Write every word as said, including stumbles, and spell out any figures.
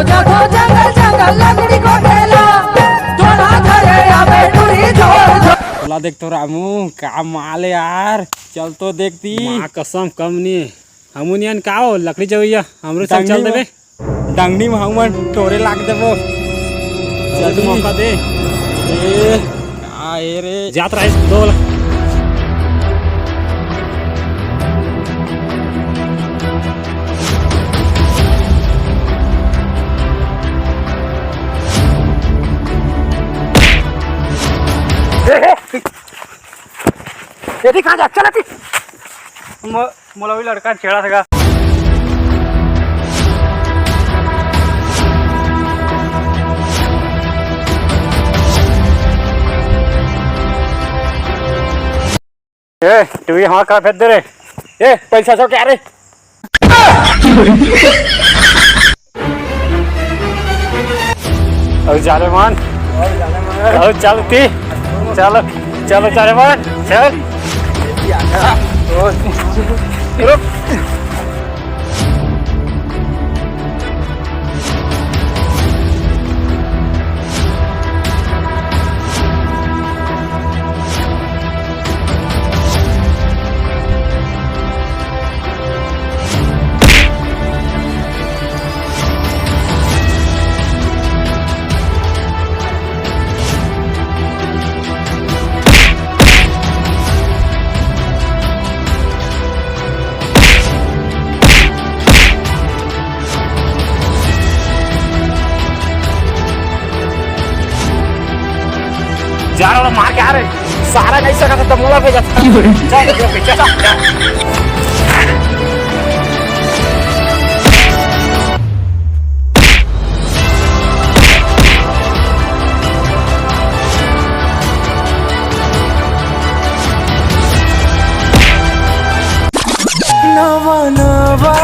जाथो जंगल जंगल लकड़ी कोटेला, जोड़ा धरे आवे टूरी जोर जोर। तोला देख तो रामू, का माल हे यार, चल तो देखती। माँ कसम कम नहीं है, हमू नियन का हो लकड़ी चबइया, हमरो संग चल देबे। डंगनी में हमन टोरे लाग देबो। चल जल्दी। मौका दे। ए, का हे रे? जात रहे दो वाला। ए, ए, ए, ए, कहाँ जा? चल, चल। म-, मोला वही लड़का छेड़ा था। ए, तू ही हमारा करा भेज दे रे। ए, पैसा सो क्या रे? अउ जाने मान। अउ चल ती। चल, चल जाने मान। चल। रुक। जा रहा मार के आ रहे, सारा नहीं सका था तो मोला पे जाता। चल, चल, चल, चल। नवा नवा